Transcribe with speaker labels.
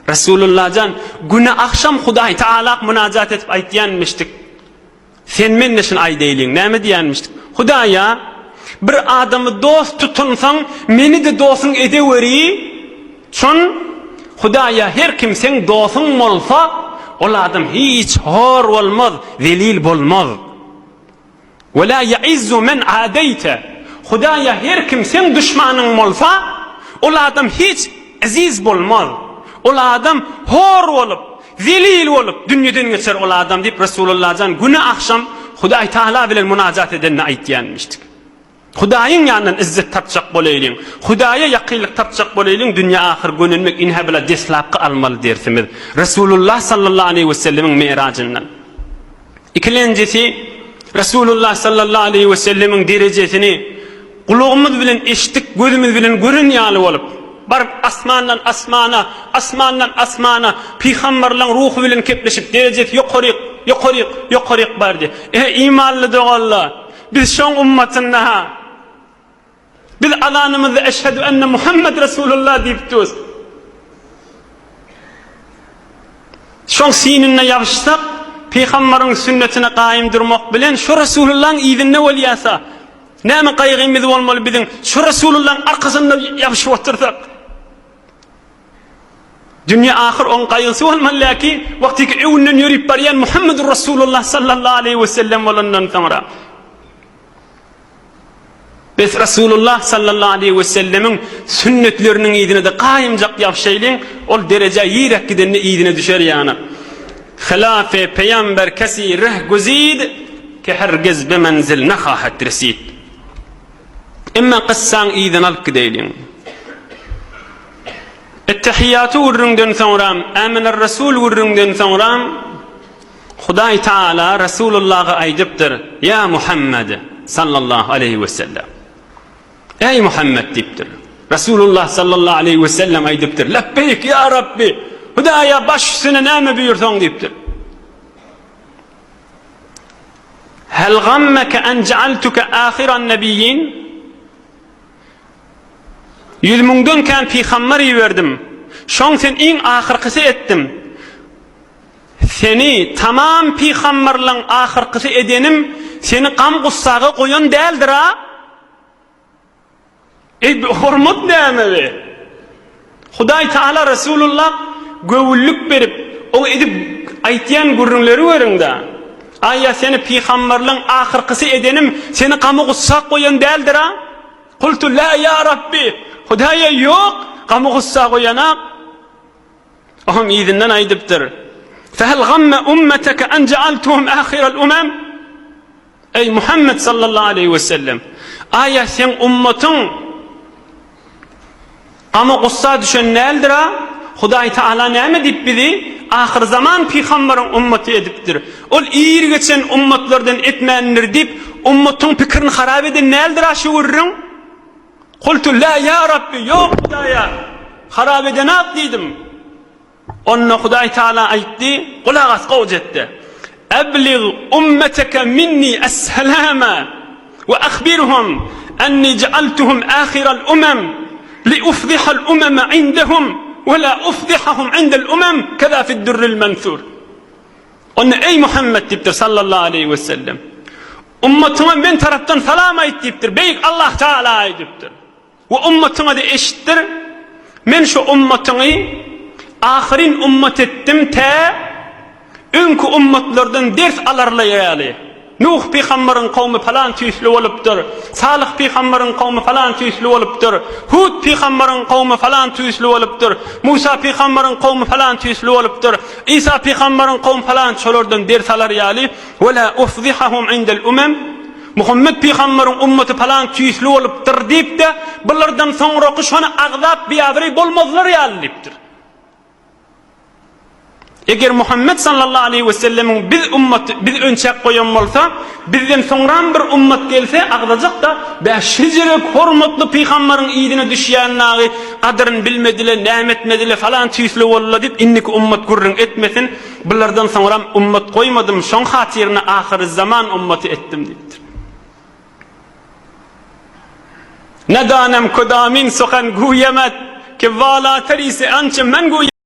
Speaker 1: Resulullajan güne agşam Hudaý Tealak munajat edip aýtýanmyşdyk. Sen mende şuny aýdaýlyň, näme diýýänmişdik? Hudaýa, bir adamy dost tutunsaň, meni-de dostuň edeweri, çün Hudaýa her kim seň dostuň bolsa, ol adam hiç hor bolmaz, zelil bolmaz. Ve la yaizzu men adeýte. Hudaýa her kim seň duşmanyň bolsa, ol adam hiç eziz bolmaz. Ol adam hor bolup, zelil bolup dünýeden geçer ol adam diýip Resulullajan güne agşam Hudaý Taala bilen munajat edenini aýtýanmyşdyk. Hudaýyň ýanyndan izzet tapjak bolaýlyň. Hudaýa ýakynlyk tapjak bolaýlyň, dünýä ahyr gönenmek inhä bile deslapky almaly dersimiz. Resulullah sallallahu aleýhi we sellemiň merajyndan. Ikilenjisi, Resulullah sallallahu aleýhi we sellemiň derejesini gulagymyz bilen eşitdik, gözümiz bilen gören ýaly bolup, baryp asmandan asmana, asmandan asmana pygamberleň ruhy bilen kepleşip, derejesi ýokaryk, ýokaryk, ýokaryk bardy. Eý, imanly doganlar, biz şoň ummatynda-ha. Biz azanymyzda Eşhedü enne Muhammed Resulullah diýip durus. Şoň sinine ýabyşsak, pygambaryň sünnetine gaýym durmak bilen şu Resulullahyň yzynda bolýasa, näme gaýgymyz bolmaly biziň şu Resulullahyň arkasynda ýabyşyp otursak? Dünýä ahyr oň gaýgysy bolmaly läki, wagtyky öňünden ýörüp barýan Muhammedur Resulullah sallallahu aleýhi we sellem bolandan soňra. Biz Resulullah sallallahu aleýhi we sellemiň sünnetleriniň yzyna-da gaýymjak ýapyşaýlyň, ol derejä ýiräk gidende yzyna düşer ýaly. Hilafe peýamber kesi reh güzid, ke hergiz be menzil nahahet resid. Emma kyssaň yzyny alyp gideýliň. Ettehiýaty gürrüňden soňra, Ämener Resul gürrüňden soňra, Hudaý Taala Resulullaha aýdypdyr, Ýa Muhammed, sallallahu aleýhi we sellem. Eý Muhammed diýipdir. Resulullah sallallahu aleýhi we sellem aýdypdyr, Lebbeýk ýa Rabbi, Hudaýa baş üstüne näme buýursaň diýipdir. Hel gammeke en ja'altuke ahiran nebiyyin? Ýüz müňden kän pygamber iberdim. Şoň sen iň ahyrkysy etdim. Seni tamam pygamberleň ahyrkysy edenim seni gam-gussaga goýan däldir-a? Eý, bu hormat näme be? Hudaý Taala Resulullah göwünlik berip, oň edip aýtýan gürrüňleri görüň-dä. Aýa seni pygamberleň ahyrkysy edenim seni gama-gussa goýan däldir-a? Kultu la ýa Rabbi, Hudaýa ýok, gama-gussa goýanak. Oňam yzyndan aýdypdyr, Fehel gamme ummeteke en jealtuhum ahiral umem? Eý Muhammed sallallahu aleýhi we sellem, aýa seň ummatyň gama gussa düşen däldir-a? Hudaý Taala näme diýip bizi ahyrzaman pygambaryň ummaty edipdir? Ol ir geçen ummatlardan etmändir diýip, ummatyň pikirini harap eden däldir-a şu gürrüň? Kultu la ýa Rabbi, ýok Hudaýa, harap edenak diýdim. Onda Hudaý Taala aýtdy, gulak as gowja etde. Eblig ummeteke minni es-salama we ahbirhum enni ja'altuhum ahiral umam li ufzihal umama indehum we la ufzihahum indel umam keza fid-durril mensur. Onda eý Muhammet diýipdir sallallahu aleýhi we sellem. Ummatyňa men tarapdan salam aýt diýipdir. Beýik Allah Taala aýdypdyr. We ummatyňa-da eşitdir. Men şu ummatyňy ahyryn ummat etdim tä öňki ummatlardan ders alarlar ýaly. Nuh pygambaryň kowmy palan tüýsli bolupdyr. Salyh pygambaryň kowmy falan tüýsli bolupdyr. Hud pygambaryň kowmy falan tüýsli bolupdyr. Musa pygambaryň kowmy falan tüýsli bolupdyr. Isa pygambaryň kowmy falan şolardan ders alar ýaly. Ve la ufzihahum indel umem. Muhammet pygambaryň ummaty falan tüýsli bolupdyr diýip-de, bulardan soňraky şony agzap biabraý bolmazlar ýaly diýipdir. Eger Muhammet sallallahu aleýhi we sellemiň biz ummaty biz önçäk goýan bolsa, bizden soňram bir ummat gelse agzajak-da, bä şejerek hormatly pygambaryň yzyna düşýän dagy gadyryny bilmedile, näme etmedile, falan tüýsli boldular diýip indiki ummat gürrüň etmesin, bulardan soňram ummat goýmadym, şoň hatyryna ahyryzaman ummaty etdim diýipdir. Nedanem kudamin suhan guýemet. Ki walateri se ançe men goýam.